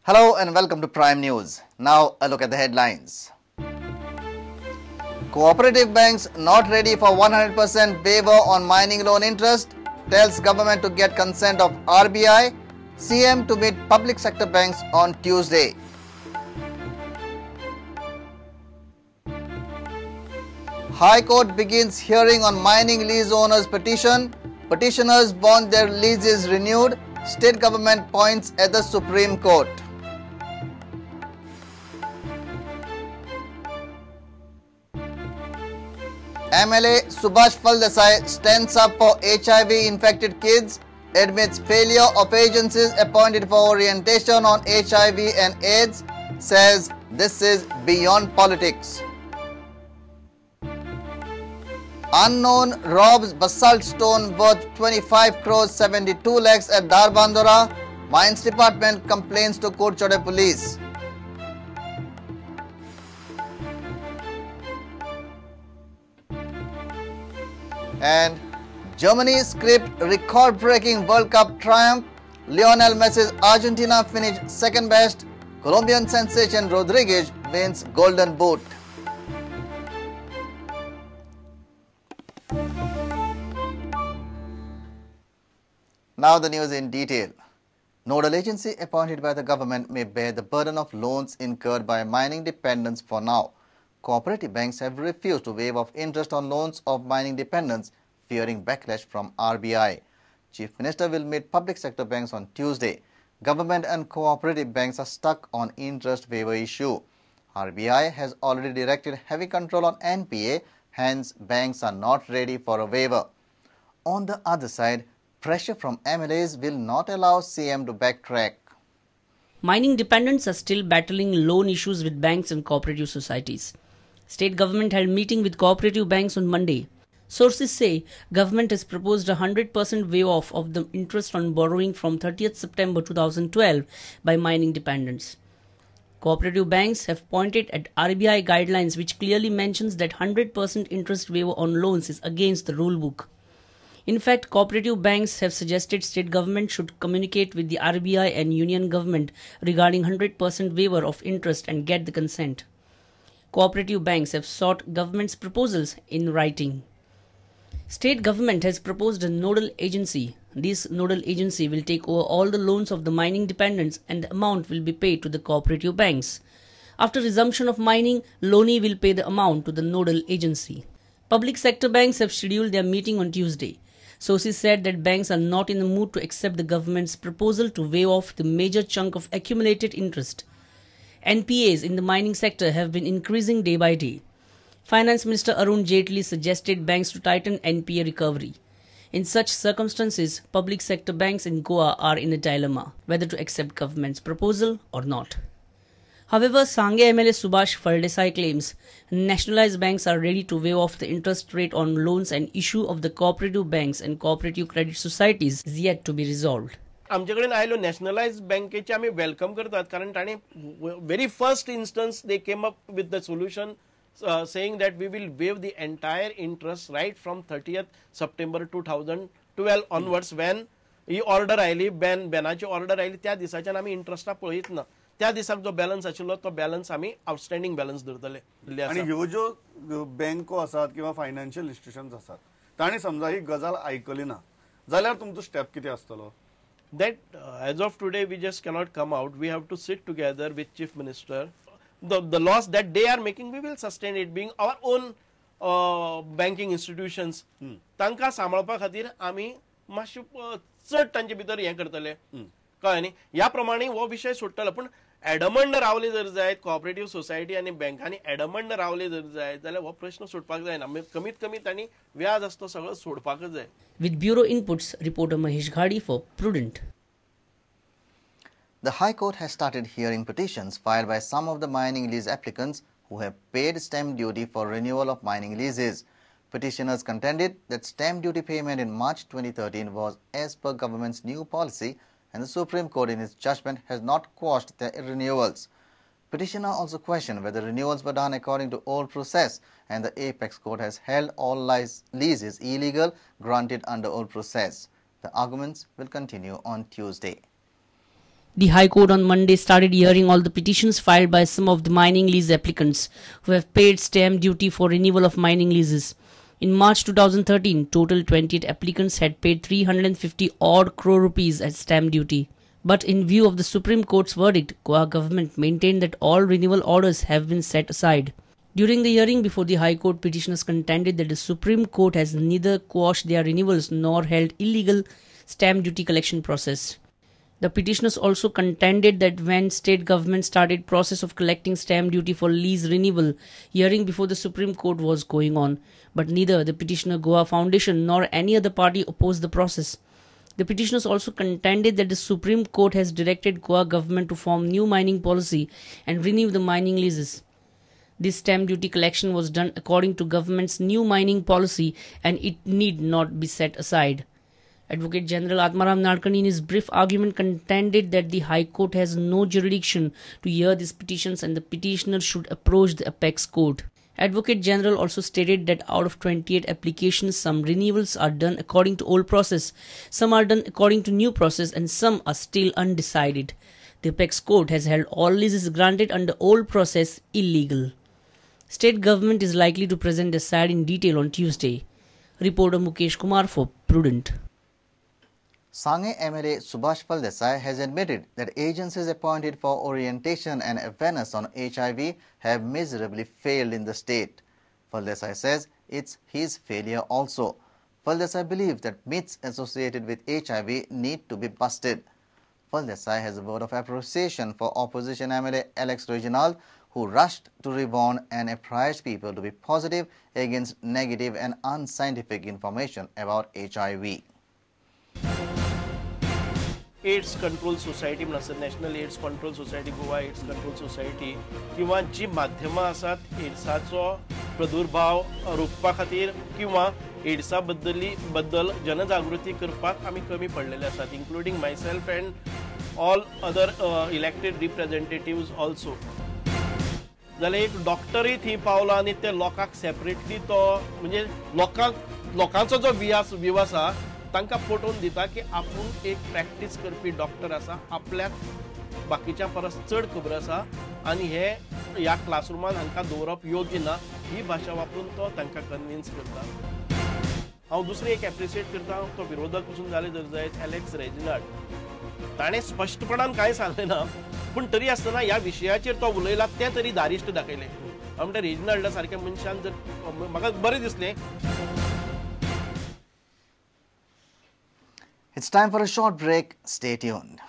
Hello and welcome to Prime News. Now a look at the headlines. Cooperative banks not ready for 100% waiver on mining loan interest, tells government to get consent of RBI, CM to meet public sector banks on Tuesday. High Court begins hearing on mining lease owners petition. Petitioners want their leases renewed. State government points at the Supreme Court. MLA Subhash Phaldesai stands up for HIV infected kids, admits failure of agencies appointed for orientation on HIV and AIDS, says this is beyond politics. Unknown robs basalt stone worth 25 crores 72 lakhs at Dharbandora. Mines Department complains to Curchorem Police. And Germany script record-breaking World Cup triumph. Lionel Messi's Argentina finished second best. Colombian sensation Rodriguez wins Golden Boot. Now the news in detail. Nodal agency appointed by the government may bear the burden of loans incurred by mining dependents for now. Cooperative banks have refused to waive off interest on loans of mining dependents, fearing backlash from RBI. Chief Minister will meet public sector banks on Tuesday. Government and cooperative banks are stuck on interest waiver issue. RBI has already directed heavy control on NPA, hence banks are not ready for a waiver. On the other side, pressure from MLAs will not allow CM to backtrack. Mining dependents are still battling loan issues with banks and cooperative societies. State government held meeting with cooperative banks on Monday. Sources say government has proposed a 100% waive off of the interest on borrowing from 30th September 2012 by mining dependents. Cooperative banks have pointed at RBI guidelines which clearly mentions that 100% interest waiver on loans is against the rule book. In fact, cooperative banks have suggested state government should communicate with the RBI and union government regarding 100% waiver of interest and get the consent. Cooperative banks have sought government's proposals in writing. State government has proposed a nodal agency. This nodal agency will take over all the loans of the mining dependents and the amount will be paid to the cooperative banks. After resumption of mining, loanee will pay the amount to the nodal agency. Public sector banks have scheduled their meeting on Tuesday. Sources said that banks are not in the mood to accept the government's proposal to waive off the major chunk of accumulated interest. NPAs in the mining sector have been increasing day by day. Finance Minister Arun Jaitley suggested banks to tighten NPA recovery. In such circumstances, public sector banks in Goa are in a dilemma whether to accept government's proposal or not. However, Sanguem MLA Subhash Phaldesai claims nationalized banks are ready to waive off the interest rate on loans and issue of the cooperative banks and cooperative credit societies is yet to be resolved. आमचे कडेन आयलो nationalised बँकेचे आमी welcome करतात, कारण ताणें very first instance they came up with the solution saying that we will waive the entire interest right from 30th September 2012 onwards. When he order आयली, बॅनाची order आयली त्या दिसाच्यान आमी इंट्रस्टां पळयत ना. त्या दिसाक जो बॅलन्स आशिल्लो तो बॅलन्स आमी आउटस्टँडींग बॅलन्स धरतले. आनी ह्यो ज्यो बँको आसात किंवा फायनान्शियल इन्स्टिट्युशन्स आसात तांणी समजा ही गजाल आयकली ना जाल्यार तुमचो स्टेप कितें आसतलो? That as of today we just cannot come out. We have to sit together with Chief Minister. The loss that they are making, we will sustain it, being our own banking institutions. तांकां सांबाळपा खातीर आमी मातशें चड तांचे भितर हें करतले, कळ्ळें न्ही? ह्या प्रमाणे हो विशय सोडटलो. पूण एडमंड रावले जर जायत, कॉपरेटीव सोसायटी आनी बँकांनी एडमंड रावले जर जायत जाल्यार हो प्रश्न सोडपाक जायना. कमीत कमी तांणी व्याज आसता तो सगळो सोडपाकच जाय. With bureau inputs, reporter Mahesh Ghadi for Prudent. The High Court has started hearing petitions filed by some of the mining lease applicants who have paid stamp duty for renewal of mining leases. Petitioners contended that stamp duty payment in March 2013 was as per government's new policy, and the Supreme Court in its judgment has not quashed their renewals. Petitioner also questioned whether renewals were done according to old process, and the Apex Court has held all leases illegal granted under old process. The arguments will continue on Tuesday. The High Court on Monday started hearing all the petitions filed by some of the mining lease applicants who have paid stamp duty for renewal of mining leases. In March 2013, total 28 applicants had paid 350 odd crore rupees as stamp duty. But in view of the Supreme Court's verdict, Goa government maintained that all renewal orders have been set aside. During the hearing before the High Court, petitioners contended that the Supreme Court has neither quashed their renewals nor held illegal stamp duty collection process. The petitioners also contended that when state government started process of collecting stamp duty for lease renewal, hearing before the Supreme Court was going on, but neither the petitioner Goa Foundation nor any other party opposed the process. The petitioners also contended that the Supreme Court has directed Goa government to form new mining policy and renew the mining leases. This stamp duty collection was done according to government's new mining policy and it need not be set aside. Advocate General Atmaram Nadkarni in his brief argument contended that the High Court has no jurisdiction to hear these petitions and the petitioner should approach the Apex Court. Advocate General also stated that out of 28 applications, some renewals are done according to old process, some are done according to new process and some are still undecided. The Apex Court has held all leases granted under old process illegal. State government is likely to present the side in detail on Tuesday. Reporter Mukesh Kumar for Prudent. Sange MLA Subhash Phaldesai has admitted that agencies appointed for orientation and awareness on HIV have miserably failed in the state. Phaldesai says it's his failure also. Phaldesai believes that myths associated with HIV need to be busted. Phaldesai has a word of appreciation for opposition MLA Alex Reginald, who rushed to rewarn and apprise people to be positive against negative and unscientific information about HIV. AIDS control society म्हण आसा, national AIDS control society, Goa AIDS control society किंवा जी माध्यमां आसात एड्साचो प्रादुर्भाव रोखपा खातीर किंवा एड्सा बद्दल जनजागृती करपाक आमी कमी पडलेले आसात, including myself and all other elected representatives also. जाल्यार एक डॉक्टरूय थंय पावलो आनी ते लोकांक सेपरेटली तो म्हणजे लोकांचो जो व्यू आसा तांकां पटोवन दिता की आपूण एक प्रॅक्टीस करपी डॉक्टर आसा, आपल्याक बाकीच्या परस चड खबर आसा आनी हे ह्या क्लासरुमान हांकां दवरप योग्य ना ही भाशा वापरून तो तांकां कन्विन्स करता. हांव दुसरें एक एप्रिशिएट करता, तो विरोधक पसून जाले जर जायत एलेक्स रेजिनाल्ड, ताणें स्पश्टपणान कांय सांगलें ना पूण तरी आसतना ह्या विशयाचेर तो उलयला तें तरी धारिश्ट दाखयलें. हांव म्हणटा रेजिनाल्डा सारक्या मनशान जर म्हाका बरें दिसलें. It's time for a short break. Stay tuned.